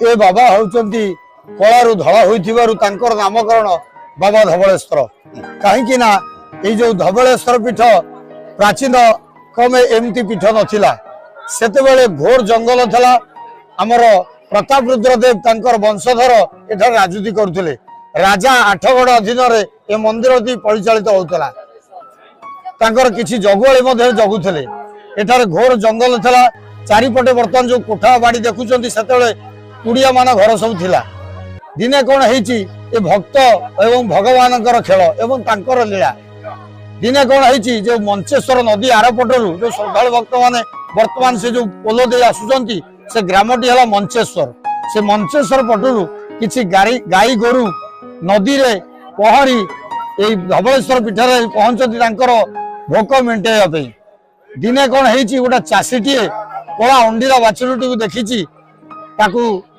ଏ ବାବା ହେଉଛନ୍ତି କଳାରୁ ଧଳା ହୋଇଥିବାରୁ ତାଙ୍କର ନାମକରଣ ବାବା ଧବଳେଶ୍ୱର। କାହିଁକି ନା ଏଇ ଯେଉଁ ଧବଳେଶ୍ୱର ପୀଠ ପ୍ରାଚୀନ କ୍ରମେ ଏମିତି ପୀଠ ନଥିଲା, ସେତେବେଳେ ଘୋର ଜଙ୍ଗଲ ଥିଲା। ଆମର ପ୍ରତାପ ରୁଦ୍ରଦେବ ତାଙ୍କର ବଂଶଧର ଏଠାରେ ରାଜୁତି କରୁଥିଲେ। ରାଜା ଆଠଗଡ଼ ଅଧୀନରେ ଏ ମନ୍ଦିରଟି ପରିଚାଳିତ ହେଉଥିଲା। ତାଙ୍କର କିଛି ଜଗୁଆଳି ମଧ୍ୟ ଜଗୁଥିଲେ। ଏଠାରେ ଘୋର ଜଙ୍ଗଲ ଥିଲା ଚାରିପଟେ। ବର୍ତ୍ତମାନ ଯେଉଁ କୋଠା ବାଡ଼ି ଦେଖୁଛନ୍ତି, ସେତେବେଳେ କୁଡ଼ିଆ ମାନ ଘର ସବୁ ଥିଲା। ଦିନେ କ'ଣ ହେଇଛି, ଏ ଭକ୍ତ ଏବଂ ଭଗବାନଙ୍କର ଖେଳ ଏବଂ ତାଙ୍କର ଲୀଳା, ଦିନେ କ'ଣ ହେଇଛି, ଯୋଉ ମଞ୍ଚେଶ୍ୱର ନଦୀ ଆରପଟରୁ ଯୋଉ ଶ୍ରଦ୍ଧାଳୁ ଭକ୍ତମାନେ ବର୍ତ୍ତମାନ ସେ ଯୋଉ ପୋଲ ଦେଇ ଆସୁଛନ୍ତି, ସେ ଗ୍ରାମଟି ହେଲା ମଞ୍ଚେଶ୍ୱର। ସେ ମଞ୍ଚେଶ୍ୱର ପଟରୁ କିଛି ଗାଈ ଗାଈ ଗୋରୁ ନଦୀରେ ପହଁରି ଏଇ ଧବଳେଶ୍ୱର ପୀଠରେ ପହଞ୍ଚନ୍ତି ତାଙ୍କର ଭୋକ ମେଣ୍ଟେଇବା ପାଇଁ। ଦିନେ କ'ଣ ହେଇଛି, ଗୋଟେ ଚାଷୀଟିଏ କଳା ଅଣ୍ଡିରା ବାଛୁରୀଟିକୁ ଦେଖିଛି, ତାକୁ